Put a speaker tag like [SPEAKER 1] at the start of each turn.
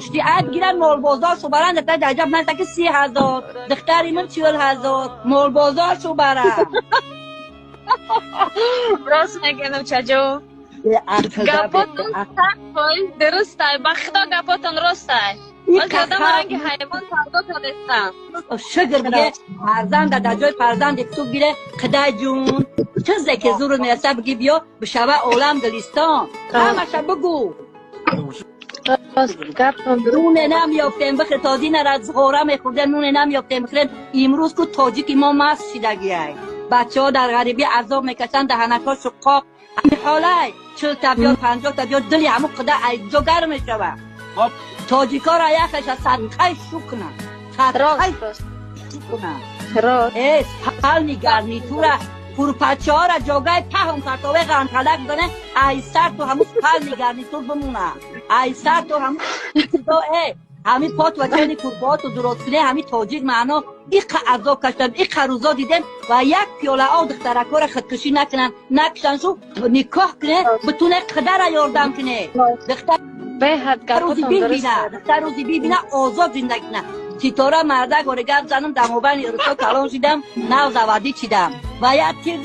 [SPEAKER 1] Шти айб гиран, молбозор шу баранд, та даҷаб наста ки 30 000, духтари ман 40 000, молбозор шу баранд.
[SPEAKER 2] Рост мегӯям, чаҷо. Гапотон 100% дурустай, ба худо, гапотон ростай. Одам ранги ҳайвон савдо кардестам.
[SPEAKER 1] Шукр биге, фарзанда дар ҷои фарзанди ту гире. Қидай ҷун, чизе ки зуру мераса, биги, биё бишава олам гулистон, ҳамаша бугӯ. Нуне намеёфтем бихӯр, тозинара зғора мехӯрдем, нуне намеёфтем бихӯрем. Имрӯз ку тоҷики мо маст шидагиай, бачаҳо дар ғарибӣ азоб мекашанд, даҳанакҳо шуқоқ. Ҳами ҳолай 40-та биёр, 50-та биёр, дили ҳамун қида айҷо гарм мешава. Тоҷикоро яхеша садқаи шу кунанд, садқаи шу кунанд. Э, спальный гарнитура, курпачаҳора ҷогаи паҳн партове, ғанқалак бизане, ай сар то ҳамун спальный гарнитур бимона, ай сар то ҳамун. Э, ҳами пот ва чени курпаҳото дурост куне. Ҳами тоҷик маъно иқа азоб каштам, иқа рӯзо дидем ва як пиёла об духтаракҳоро худкушӣ накунанд, накушанд, шу никоҳ куне, битуне қидара ёрдам куне, духтар рӯзи бибина, духтар рӯзи бибина, озод зиндагӣ куна. Ситора, мардак, оре, гап занам. Дар мобайни рӯзҳо калон шидам, нав заводить шидам ва як тир.